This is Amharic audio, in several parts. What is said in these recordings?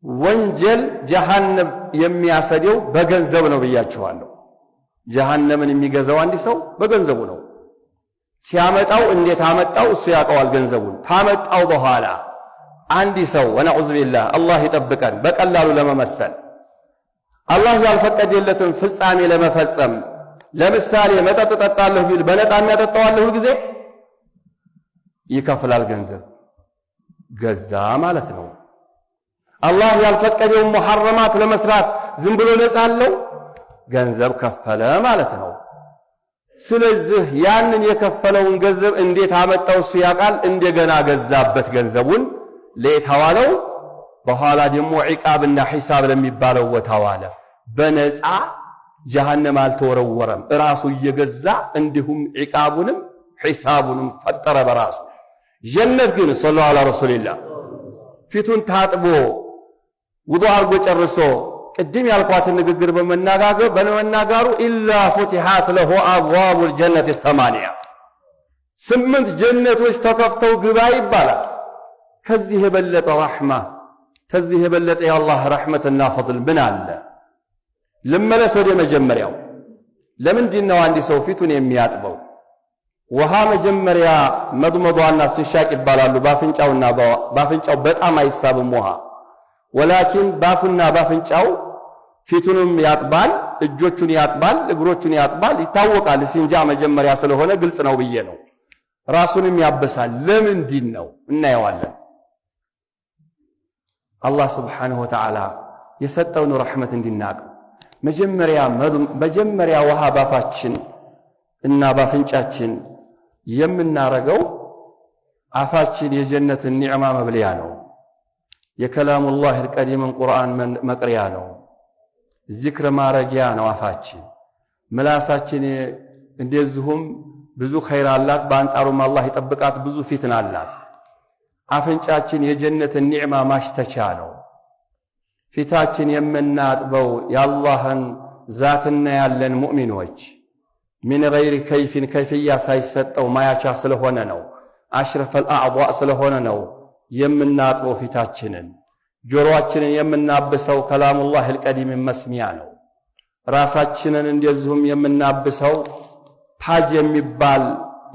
ወንጀል ጀሃነም የሚያሰደው በገንዘብ ነው ብያችኋለሁ። ጀሃነምን የሚገዛው አንድ ሰው በገንዘቡ ነው። ሲያመጣው እንዴት አመጣው እሱ ያውቀዋል። ገንዘቡን ታመጣው በኋላ አንድ ሰው ونعوذ بالله አላህ ይጠብቀን፣ በቀላሉ ለመመሰል አላህ ያልፈቀደለትን ፍጻሜ ለመፈጸም፣ ለምሳሌ መጠጥ እጠጣለሁ ቢል በነጣ የሚያጠጣዋለሁ ሁልጊዜ ይከፍላል። ገንዘብ ገዛ ማለት ነው። አላህ ያልፈቀደውን ሙሐረማት ለመስራት ዝም ብሎ ነፃ አለው? ገንዘብ ከፈለ ማለት ነው። ስለዚህ ያንን የከፈለውን ገንዘብ እንዴት አመጣው እሱ ያውቃል። እንደገና ገዛበት ገንዘቡን ለየት አዋለው። በኋላ ደግሞ ዒቃብና ሒሳብ ለሚባለው ቦታ ዋለ። በነፃ ጀሃነም አልተወረወረም። እራሱ እየገዛ እንዲሁም ዒቃቡንም ሒሳቡንም ፈጠረ በራሱ። ጀነት ግን صلوا على رسول الله ፊቱን ታጥቦ ውዱእ አድርጎ ጨርሶ ቅድም ያልኳትን ንግግር በመናገሩ إلا فتحت له أبواب الجنة الثمانية፣ ስምንት ጀነቶች ተከፍተው ግባ ይባላል። ከዚህ የበለጠ ረሕማ፣ ከዚህ የበለጠ የአላህ ረሕመትና ፈድል ምን አለ? ልመለስ ወደ መጀመሪያው። ለምንድን ነው አንድ ሰው ፊቱን የሚያጥበው? ውሃ መጀመሪያ مضمضة ና استنشاق ይባላሉ። ባፍንጫውና ባፍንጫው በጣም አይሳብም ውሃ፣ ولكن ባፉና ባፍንጫው ፊቱንም ያጥባል፣ እጆቹን ያጥባል፣ እግሮቹን ያጥባል። ይታወቃል። ሲንጃ መጀመሪያ ስለሆነ ግልጽ ነው ብዬ ነው። ራሱንም ያበሳል። ለምንድን ነው እናየዋለን። አላህ سبحانه وتعالى የሰጠውን ረሕመት እንዲናቀው መጀመሪያ ውሃ ባፋችን እና ባፍንጫችን የምናረገው አፋችን የጀነትን ኒዕማ መብልያ ነው። የ كلام الله القديم ን ቁርአን መቅሪያ ነው። ዚክር ማረጊያ ነው አፋችን። ምላሳችን እንደዚሁም ብዙ ኸይር አላት። በአንጻሩም አላህ ይጠብቃት ብዙ ፊትና አላት። አፍንጫችን የጀነትን ኒዕማ ማሽተቻ ነው። ፊታችን የምናጥበው የአላህን ዛትና ያለን ሙእሚኖች من غير كيف كيفية ሳይሰጠው ማያቻ ስለሆነ ነው። أشرف الأعضاء ስለሆነ ነው የምናጥበው ፊታችንን። ጆሮአችንን የምናብሰው كلام الله القديم መስሚያ ነው። ራሳችንን እንደዚሁም የምናብሰው ታጅ የሚባል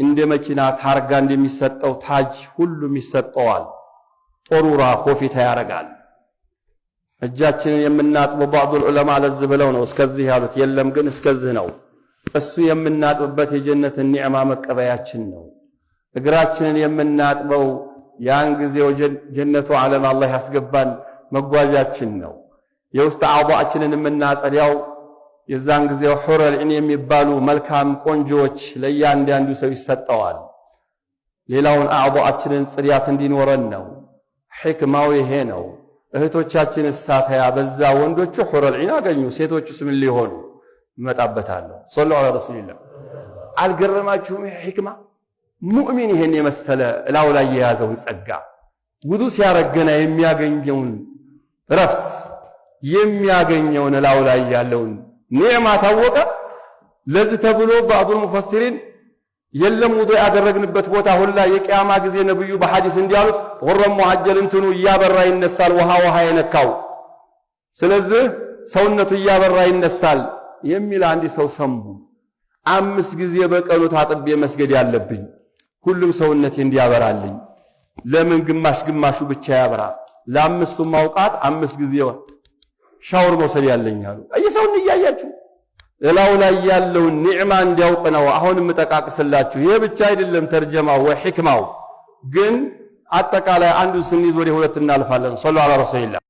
እንደ መኪና ታርጋ እንደሚሰጠው ታጅ ሁሉም ይሰጠዋል። ጦሩራ ኮፊታ ያረጋል። እጃችንን የምናጥበው بعض العلماء ለዝ ብለው ነው እስከዚህ ያሉት። የለም ግን እስከዚህ ነው። እሱ የምናጥብበት የጀነትን ኒዕማ መቀበያችን ነው። እግራችንን የምናጥበው ያን ጊዜው ጀነቱ ዓለም አላህ ያስገባን መጓዣችን ነው። የውስጥ አዕዷችንን የምናጸዳው የዛን ጊዜው حور العين የሚባሉ መልካም ቆንጆዎች ለእያንዳንዱ ሰው ይሰጠዋል። ሌላውን አዕዷችንን ጽዳት እንዲኖረን ነው። ሕክማው ይሄ ነው። እህቶቻችን እሳተያ በዛ ወንዶቹ حور العين አገኙ፣ ሴቶቹስ ምን ሊሆኑ? እመጣበታለሁ። صلوا على رسول الله። አልገረማችሁም? ይሄ ሕክማ ሙእሚን ይሄን የመሰለ እላው ላይ የያዘውን ጸጋ ውዱ ሲያረገና የሚያገኘውን ረፍት የሚያገኘውን እላው ላይ ያለውን ኒዕማ ታወቀ። ለዚህ ተብሎ بعض المفسرين የለም ውዱ ያደረግንበት ቦታ ሁላ የቅያማ ጊዜ ነብዩ በሐዲስ እንዲያሉት غر محجل እንትኑ እያበራ ይነሳል፣ ውሃ ውሃ የነካው ስለዚህ ሰውነቱ እያበራ ይነሳል የሚል አንድ ሰው ሰሙ። 5 ጊዜ በቀኑ ታጥቤ መስገድ ያለብኝ ሁሉም ሰውነቴ እንዲያበራልኝ ለምን ግማሽ ግማሹ ብቻ ያበራ? ለአምስቱም አውቃት 5 ጊዜ ሻወር መውሰድ ያለኝ አሉ። እየሰውን እያያችሁ እላው ላይ ያለውን ኒዕማ እንዲያውቅ ነው አሁን የምጠቃቅስላችሁ። ይሄ ብቻ አይደለም ተርጀማው ወይ ሕክማው፣ ግን አጠቃላይ አንዱ ስንይዝ ወደ ሁለት እናልፋለን። صلوا على رسول الله።